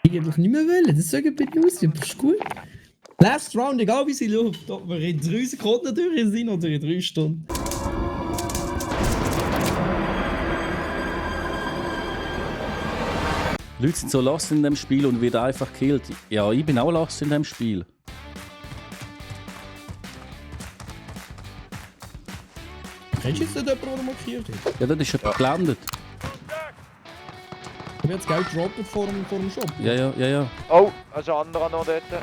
Eigentlich nicht mehr wollen, das sagen bitte aus, aber ist gut. Last Round, egal wie sie läuft, ob wir in 3 Sekunden durch sind oder in 3 Stunden. Leute sind so lost in dem Spiel und werden einfach gekillt. Ja, ich bin auch lost in dem Spiel. Kennst du jetzt nicht jemanden, der markiert ist? Ja, das ist jemand gelandet. Ich habe jetzt Geld gedroppt vor dem Shop. Ja. Oh, da ist ein anderer noch dort. Haben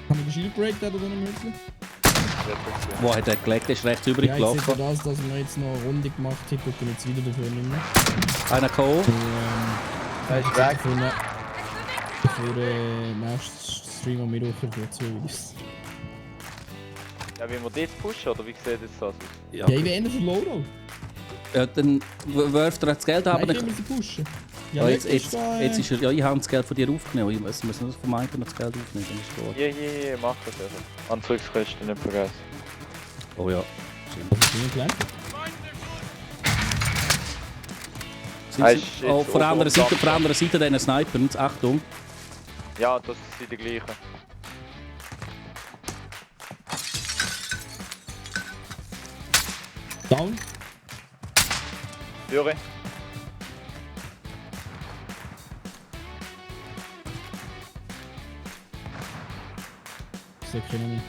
wir den Shield Break da oder nicht? Wo hat der gelegt? Der ist rechts übrig Ja, ich sehe gelaufen. das, dass wir jetzt noch eine Runde gemacht haben, gucken wir jetzt wieder dafür nicht mehr. Einer geholt. Er ist weg. Für den nächsten Stream am Mittwoch für 2 Videos. Ja, wie wir das pushen, oder wie sieht das aus? Ja. Ja, ich will eher für Loadout. Ja, dann wirft er das Geld ab. Nein, und ich dann- will sie pushen. Ja, jetzt ist er... er. Ja, ich habe das Geld von dir aufgenommen. Ich muss nur vom Item noch das Geld aufnehmen. Dann ist gut. Ja, mach das also. Anzugskosten nicht vergessen. Oh ja. Er Sind ist sie, oh, jetzt von der anderen oben Seite, von der anderen Seite diesen Sniper. Jetzt Achtung. Ja, das sind die gleichen. Down. Juri. Ich sehe keinen nicht.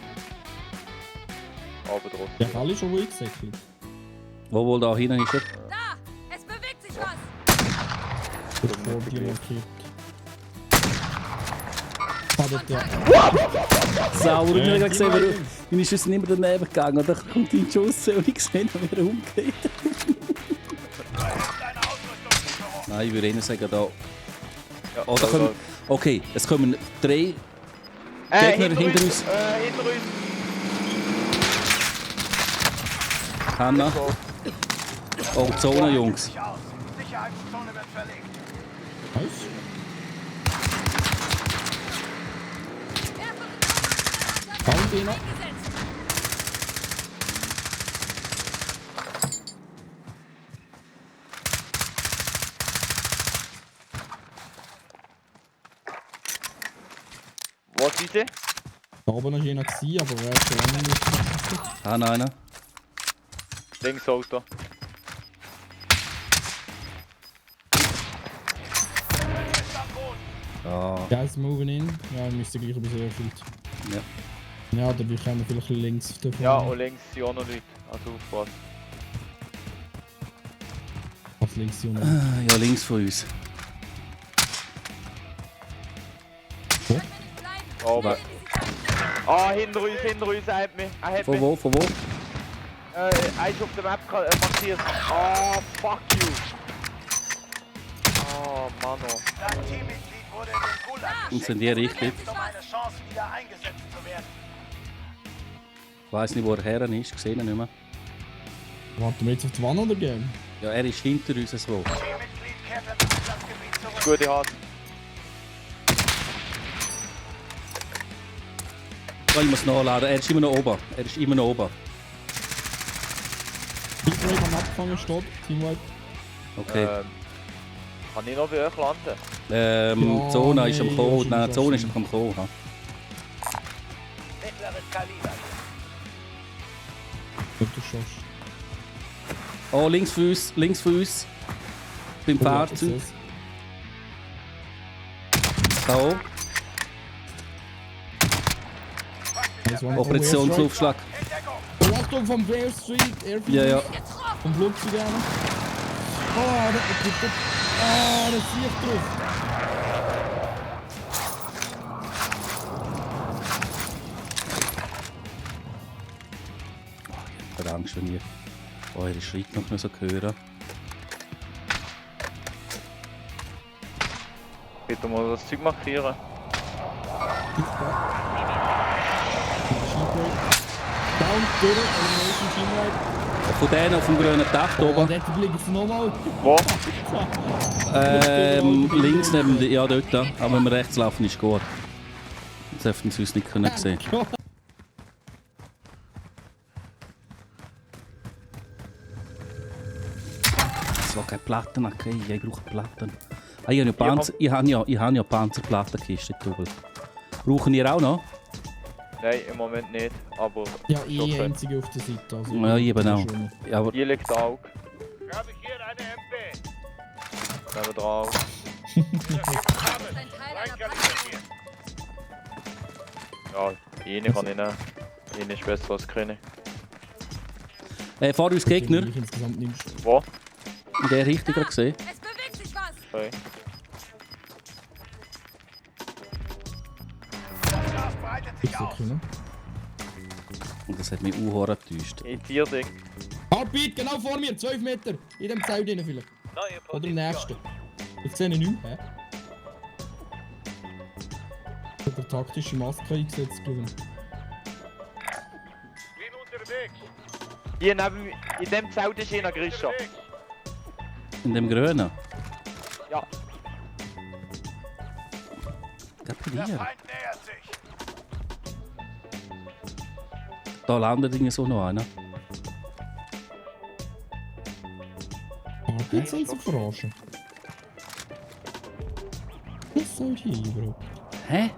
Aber trotzdem. Der Fall ist schon ruhig gesagt. Wo wohl da hinten ist er? Da! Es bewegt sich was! Bevor die markiert. Hat der... Sauer. Ich habe die gerade gesehen, beiden. meine Schüsse sind immer daneben gegangen. Und dann kommt dein Schuss und ich gesehen, wie er umgeht. Nein, ich würde Ihnen sagen, da. Ja, Oh, da kommen, okay, es kommen 3 Gegner hinter uns. Hinter uns. Hanna. Oh, Zone, Jungs. Sicherheitszone wird verlegt. Was? Down den noch. Wo sind sie? Da oben noch einer gewesen, aber wer ist schon lange nicht. Hanna, einer. Links Auto. Ah, Guys, moving in. Ja, wir müssen gleich ein bisschen erfüllt. ja. Ja, oder wir können vielleicht links davon. Ja, und links sind auch noch Leute. Also aufpassen. Was links, Junge. Ja, links von uns. Aber. Ah, hinter uns, er hat mich. Er hat Von mich. wo, von wo? Er ist auf der Map markiert. Ah, fuck you. Oh, Mann. Dein Teammitglied wurde in den Gulag Und geschickt, sind die richtig? um eine Chance wieder eingesetzt zu werden. Ich weiss nicht, wo er her ist. Ich sehe ihn nicht mehr. Warten wir jetzt auf die Wanne oder gehen? Ja, er ist hinter uns so. Teammitglied kehrt ins Einsatzgebiet zurück. Gute Hand. Oh, ich muss nachladen. Er ist immer noch oben. Er ist immer noch oben. Teamwipe am Abfangen steht. Teamwipe. Okay. Kann ich noch bei euch landen? Ja, Zona ist am nee, Kommen. das Nein, ist Zona ist wahrscheinlich. am Kommen. Ja. Mittleres Kaliber. Gut, du schaust. Oh, links von uns. Links von uns. Beim Fahrzeug. Da oben. Operationsaufschlag. Oh, Achtung vom Fair Street. Airfield. Ja, ja. Vom Flugzeug gerne. Oh, das sieht drauf. Ich habe Angst, wenn ich eure Schritte noch so hören. Bitte mal das Zeug markieren. Down, durch, Elimination Teamwipe. Von denen auf dem grünen Dach Oh, oben. dort liegt es nochmal. Wo? Links neben der, ja dort. Aber wenn wir rechts laufen, ist gut. Jetzt dürften sie uns nicht können sehen. Es war keine Platten, okay, ich brauche Platten. Ah, ich habe ja Panzerplattenkiste, Double. Brauchen ihr auch noch? Nein, im Moment nicht, aber... Ja, Schon einzige auf der Seite. Also Ja, ich eben auch. Ja, aber Hier liegt auch. Habe ich hier eine MP. Nehmen drauf. Ein Teil einer Panzerung. Ja, eine kann ich nehmen. Eine ist besser als keine. vor uns Gegner, Ich insgesamt nimmst. Wo? in der Richtung gerade gesehen. Es bewegt sich was. Okay. Das Gas breitet sich aus. Okay, ne? Und das hat mich enttäuscht. In 4 Ding. Heartbeat, genau vor mir, 12 Meter. In dem Zelt drin vielleicht. Neue Oder im Position. nächsten. Ich sehe ihn nicht mehr. Hat er taktische Maske eingesetzt, glaube ich. Bin unterwegs. Hier neben in dem Zelt ist einer Grisha. Unterwegs. In dem Grünen. Ja, Der bei Der dir. Feind nähert sich. Da landet irgendwie so noch einer. Heartbeat soll sie verarschen. Was soll hier überhaupt? Hä?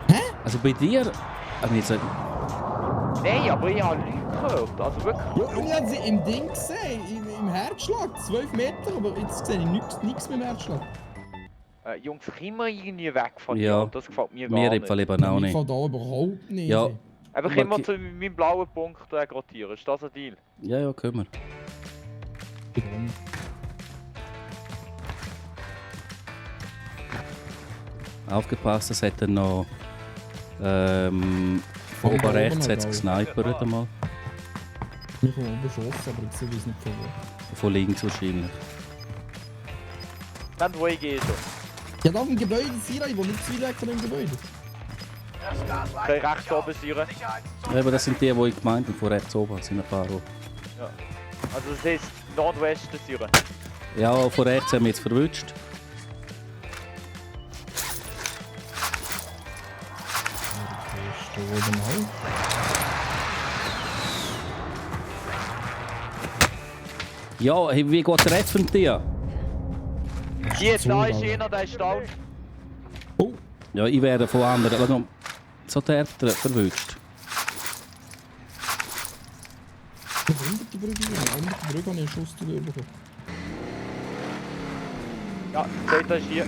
Hä? Also bei dir. Jetzt, nein, aber ich habe Leute gehört. Also wirklich. Ja, ich habe sie im Ding gesehen, im Herzschlag, 12 Meter, aber jetzt sehe ich nichts mehr im Herzschlag. Jungs, können wir irgendwie weg von Ja. hier? Das gefällt mir gar mir im nicht. Fall eben auch Ich nicht. kann da überhaupt nicht. Ja. Aber können wir zu meinem blauen Punkt rotieren? Ist das ein Deal? Ja, ja, können wir. Aufgepasst, es hat dann noch. Von Von oben da rechts oben hat es noch, gesnipert einmal. Ich habe oben geschossen, aber ich sehe es nicht von wo. Von links wahrscheinlich. Dann wo ich gehe schon. Ja, da auf dem Gebäude Sira, ich wohne nicht zu weit weg von dem Gebäude. Das Gas Okay, leitet rechts sich aus. oben Siren. Sicherheitszone. Ja, aber das sind die ich gemeint habe, von rechts oben sind ein paar. Auch. Also das heisst Nordwesten Siren. Ja, von rechts haben wir jetzt verwünscht. Da oben auch. Ja, hey, wie geht treffen dir? Hier, da ist Zugang. einer, der ist down. Oh, Ja, ich werde von anderen. Also, so derter verwünscht. unter der Brücke, unter der Brücke habe ich einen Schuss drüber bekommen. Ja, der ist hier.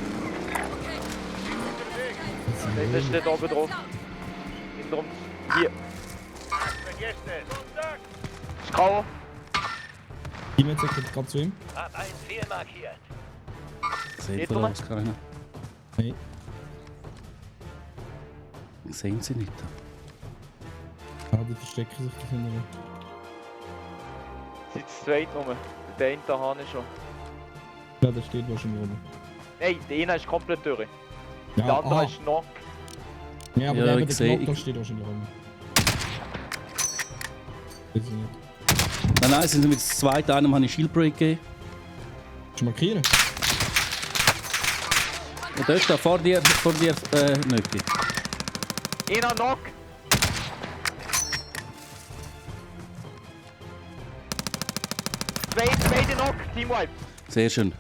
Der steht oben drauf. Hinter uns. Hier. Vergesst es. Kontakt. Ist K.O. Teammate sagt gerade zu ihm. Hab ein Ziel markiert. Sehen Geht wir noch? das keiner? Hey, Sehen sie nicht. die verstecken sich da hinten. Sind zu zweit nur. Der eine da habe ich schon. Ja, der steht wahrscheinlich oben. Nein, der eine ist komplett durch. Ja, Der andere aha. ist noch. Ja, aber Ja, der ich mit sehe- dem Knocker steht wahrscheinlich oben. Weiß ich nicht. Nein, sie sind mit dem zweiten, einem habe ich Shieldbreak gegeben. Willst du markieren? Und dort da vor dir, Nöcki. Einer noch. Zweite noch. Teamwipe. Sehr schön.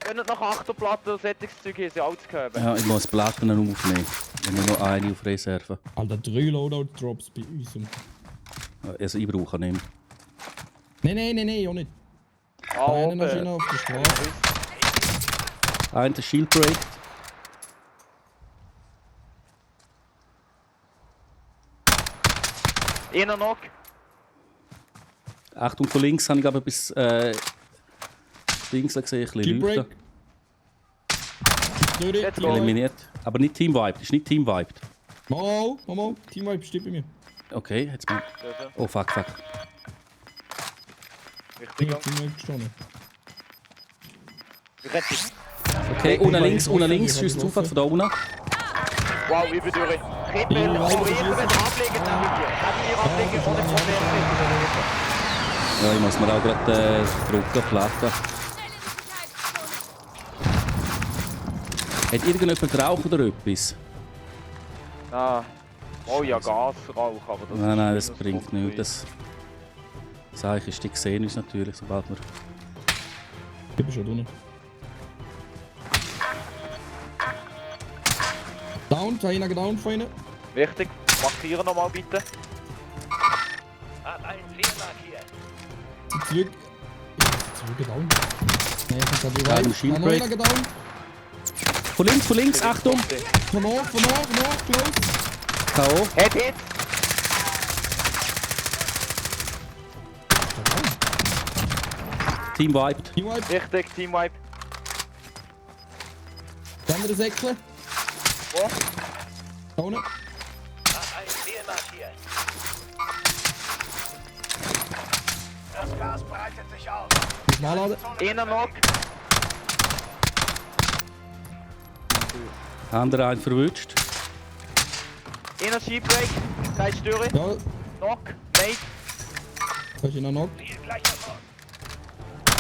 Wenn nicht nach Achterplatte oder Sättigungszeug haben, sie alles gehabt. Ja, ich muss Platten aufnehmen. Ich habe nur noch eine auf Reserve. Alter, 3 Loadout-Drops bei uns. Also ich brauche nicht. Nein, auch nicht. Ah, Eine Maschine oben. auf der Straße. Einer Shieldbreak. Einer noch. Achtung, von links habe ich aber bis links gesehen, ein bisschen Shieldbreak. leuchten. Durch, Let's go. Eliminiert. Aber nicht Teamwiped, ist nicht Teamwiped. Mal, Teamwipe steht bei mir. Okay, jetzt mal. Oh fuck. Richtig. Teamwipe gestanden. Richtig. Okay, unten links, ich schießt habe Zufall von da unten. Wow, ich bin durch. Kippel, Ja, aber das jetzt ist wenn es. ablegen, dann mit dir. Kann ich ablegen, ohne Probleme. Ja, ich muss mir auch gerade drücken, Platte. Schnell in die Sicherheitszone. Hat irgendjemand geraucht oder etwas? Ah. Oh ja, Gasrauch, aber das Nein, ist das bringt nichts. Das Zeichen ist, die sehen uns natürlich, sobald wir Ich bin schon drinnen. Down, einer down von ihnen. Wichtig, markieren nochmal bitte. Hab ein Ziel markiert. Sie zurück. Zurück down. Nein, ich hab Ja, gerade im Shield noch Break. einer down. Von links, Achtung! Von nach, close. K.O. Hit! Team wiped. Team Wipe. Wichtig, Team Wipe. Der andere Säckle. Wo? Da unten. Hab ein Ziel markiert. Das Gas breitet sich aus. Muss nachladen. Einer noch. Andere einen verwünscht. Einer Sheepbreak. Kein Störe. Ja, Knock. Mate. da ist einer noch. Ziel gleich davon.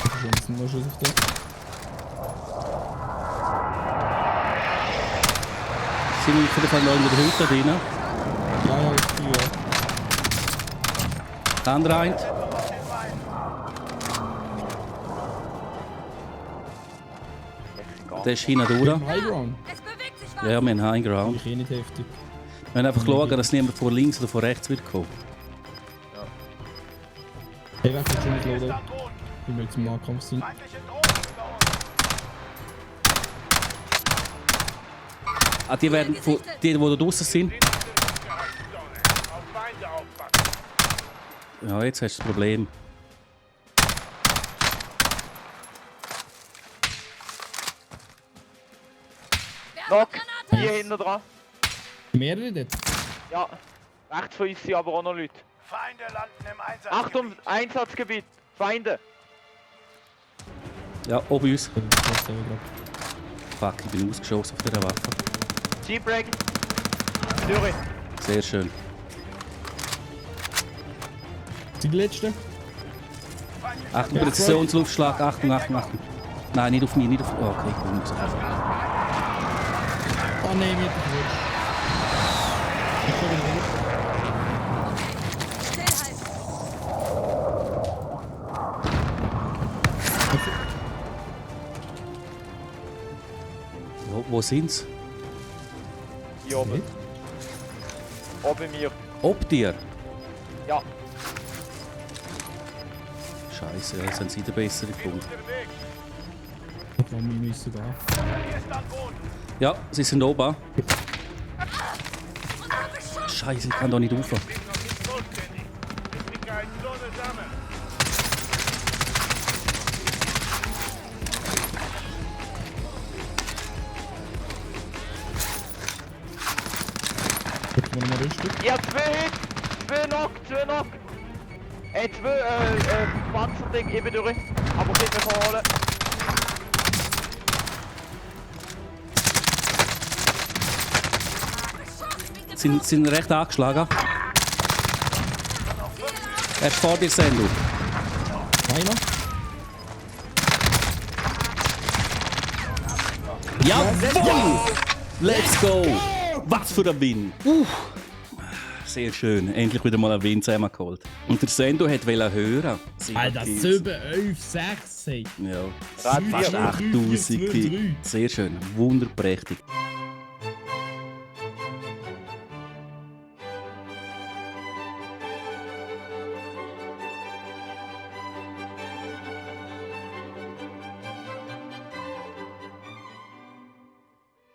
Das ist schon ein Schuss auf den. Sind wir auf jeden Fall noch in der Hütte drin. Ja, ich bin ja. Andere einen. Der ist hinten durch. High Ground. Es bewegt sich was. Ja, wir haben High Ground. Ich eh nicht heftig. Wir müssen einfach schauen, dass niemand von links oder von rechts wird kommen. Hey, wer kann schon nicht loaden? Am Boden. Wenn wir jetzt im Nahkampf sind. Feindliche Drohnen über uns. Ah, die werden von, die da draußen sind. Auf Feinde aufpassen. Ja, jetzt hast du das Problem. Knock. Granate. Hier hinten dran. Mehrere dort. Ja. Rechts von uns sind aber auch noch Leute. Feinde landen im Einsatz. Achtung, Einsatzgebiet. Feinde. Ja, oben uns. Das ist gerade. Fuck, ich bin ausgeschossen auf dieser Waffe. Sheepbreak. Störe. Sehr schön. Sind die letzten? Achtung, Präzisionsluftschlag. Achtung, Achtung, Achtung. Nein, nicht auf mich, nicht auf mich. Oh, okay, ich muss einfach. Ah, nein, mir hat er gewünscht. Ich bin wieder raus. Stillhalten. Wo sind's? Hier oben. Oben mir. Ob dir? Ja. Scheiße, jetzt haben sie den besseren Punkt. Ich kann mich müssen da. Hier ist am Boden. Ja, sie sind oben. Unser Beschuss. Scheiße, ich kann da nicht rauf. Bin noch nicht vollständig. Die Sicherheitszone sammeln. Jetzt wollen wir mal rüsten. Ja, zwei Knock. Zwei Panzerding eben durch. Aber ich nicht mehr verholen. Sind recht angeschlagen. Er ist vor dir, Sendu. Einer. Jawohl! Let's go! Was für ein Win! Sehr schön. Endlich wieder mal ein Win zusammengeholt. Und der Sendu wollte hören. Alter, 7, 11, 6, hey. Ja, Rad fast 4, 8000. 3. Sehr schön. Wunderprächtig.